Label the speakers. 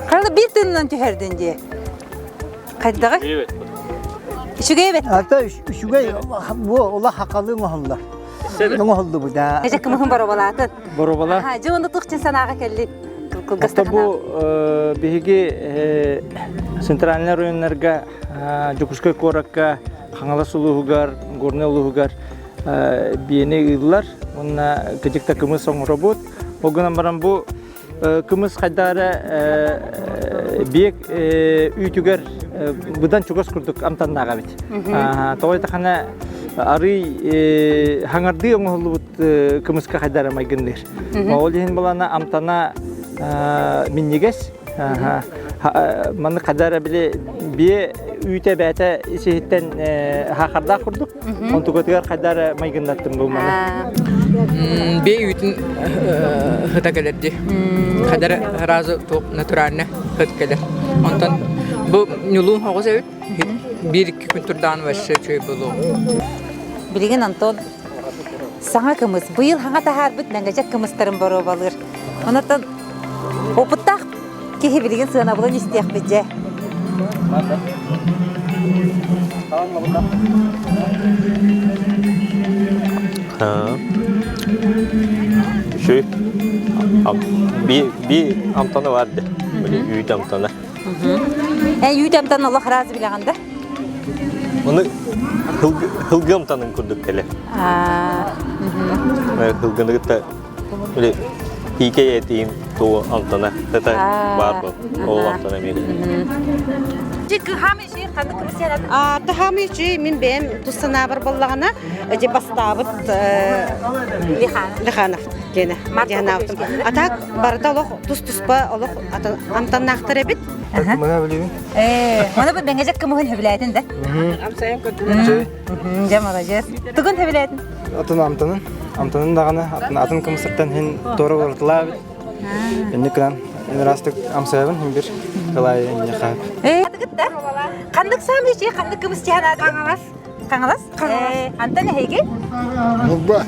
Speaker 1: Хана биир тыынынан түһэрдин дии. Хайдаҕый? Үчүгэй эбит.
Speaker 2: Ата үчүгэй бу ула хакалы оҥоһуллар. Оҥоһуллубут да.
Speaker 1: Эже кымыһын боробалаатын.
Speaker 3: Боробала.
Speaker 1: Дьэ онно туох дьин санааҕа кэллин?
Speaker 3: Кылгастык бу биһиги центральный районнарга Дьокуускай куоракка Хаҥалас улууһугар, Горнай улууһугар биэни ыыллар уонна кыдьык да кымыс оҥоробут. Ол гынан баран бу кымыс хайдах эрэ биэк үүтүгэр быдан чугас курдук амтаннаах эбит. Тоҕо диэтэххинэ арый хаҥардыы оҥоһуллубут кымыска хайдах эрэ майгынныыр. Ол иһин булана амтана минньигэс. Маннык хайдах эрэ били биэ үүтэ бэйэтэ ис-иһиттэн хаахардаах курдук. Онтукатыгар хайдах эрэ майгыннаттым бу маны.
Speaker 4: Биэ үүтүн ыта кэлэр дии. Хайдах эрэ сразу туох натурально ыт кэлэр. Онтон бу ньулуун оҕус эбит. Биир-икки күн турдаҕына вообще үчүгэй буолуо.
Speaker 1: Билигин Антон саҥа кымыс, быйыл хаҥа таһаарбыт мэҥэдьэк кымыстарын боруобалыыр. Онон опыттаах киһи билигин сыанабылын истиэхпит дьэ.
Speaker 5: Үчүгэй. Би би амтана бар да. Үүт амтана.
Speaker 1: Эн үүт амтан олох разы билэҕин да?
Speaker 5: Оны хылгы амтанын курдук кэлэ. Хылгыны кытта Или икей этиим тугу амтана это баар был ол амтана эмиэ
Speaker 6: Таһаамы үчүй мин бэйэм тус санаабар буоллаҕына дьэ бастаабыт Лиханов диэни диэнаабытым. А так барыта олох тус-туспа олох амтаннаахтар эбит.
Speaker 7: Мына билибин.
Speaker 1: Ээ, оны бу бэҥэжек кымыһын хөбүлээтин да? Дьэ, молодец. Тугун хөбүлээтин?
Speaker 7: Атын амтанын, амтанын даҕаны атын атын кымсыттан иһин туора уратылаабыт. Инник гынан ыраастык амсайабын иһин бир кылаай инньэ
Speaker 1: Ээ, да? Ханнык саамай үчүгэй ханнык кымыс чаһан Хаҥалас. Хаҥалас? Хаҥалас. Антон эһиги?
Speaker 8: Нурба.